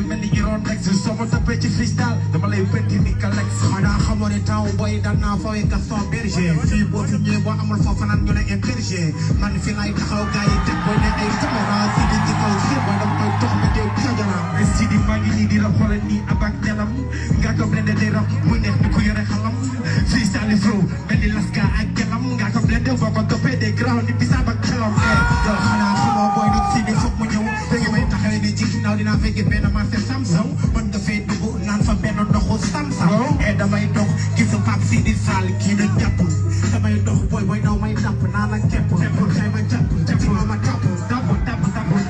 mel ni iron rek sama tapé ci freestyle dama lay bëtti ni kalex xanaa xamoo ne taw boy daan naa fawee Gaston Berger fii boo fi ñëwee boo amul foofu naan ñu ne berger man fi lay taxaw gars yi teg boy ne ay caméra si di ci kaw si boy dama koy dox ba teew xajala Sidi maa ngi nii di rab xoolal nii abak nelam nga ko blende day rab muy neex ni ku yore xalam freestyle flow mel ni laska ak gelam nga ko blende boo ko toppee des grands ni bisaab ak xelam yow xanaa xamoo boy nag si di foog mu ñëw léegi may taxawee ne ci ginnaaw dinaa fekk benn marché Samsung mën nga fee dugg naan fa benn ndoxu Samsung damay dox gisu Pape Sidi Fall kii na jàpp damay dox boy daw may jàpp naa la kepp xëy ma jàpp ma jàpp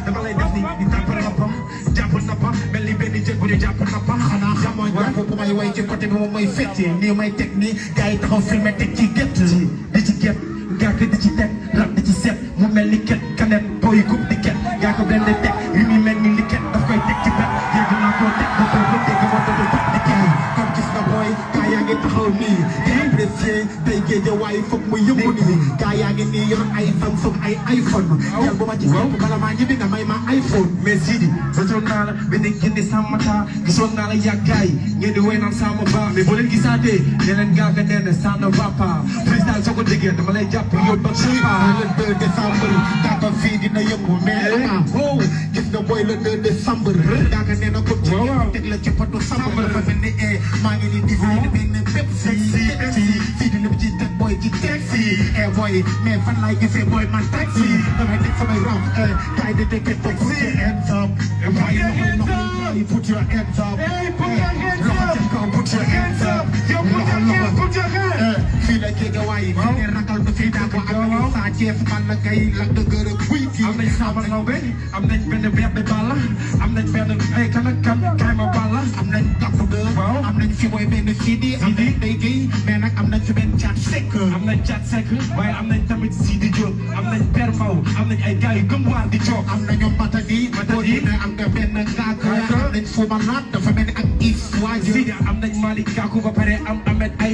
dama lay def ni di tàpp noppam jàpp noppam mel ni benn jën bu ñu jàpp noppam xanaa xamoo jàpp bu may way ci côté bi moom mooy fecce nii may teg nii gars yi taxaw filmé teg ci gett di ci get gàkk di ci teg rab di ci set mu mel ni ket kanet booy gub di ket gaa ko blende teg yu muy mel ni li ket daf koy teg ci bet yéeg naa koo teg ba koy ba dégg ma dodo bat di ket kon gis nga booy gaa yaa ngi taxaw nii di apprécier tey géej waaye foog mu yëngu nii gaa yaa ngi nii yor ay Samsung ay iPhone yàlla bu ma ci topp bala maa ñibbi nga may ma iPhone mais Sidi bëtoon naa la ba nekk génne sàmmata gisoon naa la yàggaay ngeen di woy naan sama baax mais boo leen gisaatee ne leen gaa nga nee ne ça ne va pas freestyle soo ko déggee dama lay jàpp yóbbu ak le 2 décembre daaka fii dina yëngu mais wow gis nga booy le 2 décembre daaka nee na ko ci teg la ci patu sambre dafa mel ni maa ngi nii di fii benn bépp fii di lépp ci teg booy ci teg fii booy mais fan laay gisee booy man teg fii damay teg samay rap kay di teg teg put your hands up waaye loxo put your hands up loxo ci kaw put your hands up loxo fii la jege waaye fii ne ragal du fi daa ko am Sa Thiès Balla Gaye Lac de Guiers buy kii am nañ Samba Laobé am nañ benn bébé Balla am nañ benn ay kan ak kan kay ma Balla am nañ Gàpp de am nañ fi mooy benn Sidi am nañ Ndeye Gueye mais nag am nañ fi benn Thiat Seck am nañ Thiat Seck waaye am nañ tamit Sidi Diop am nañ Père Mbow am nañ ay gars yu gëm waar di jox am nañu Matadi am nga benn Gaaka am nañ Fouba Lat dafa mel ni ak Is waa Sidi am nañ Malick Gakou ba pare am Ahmed ay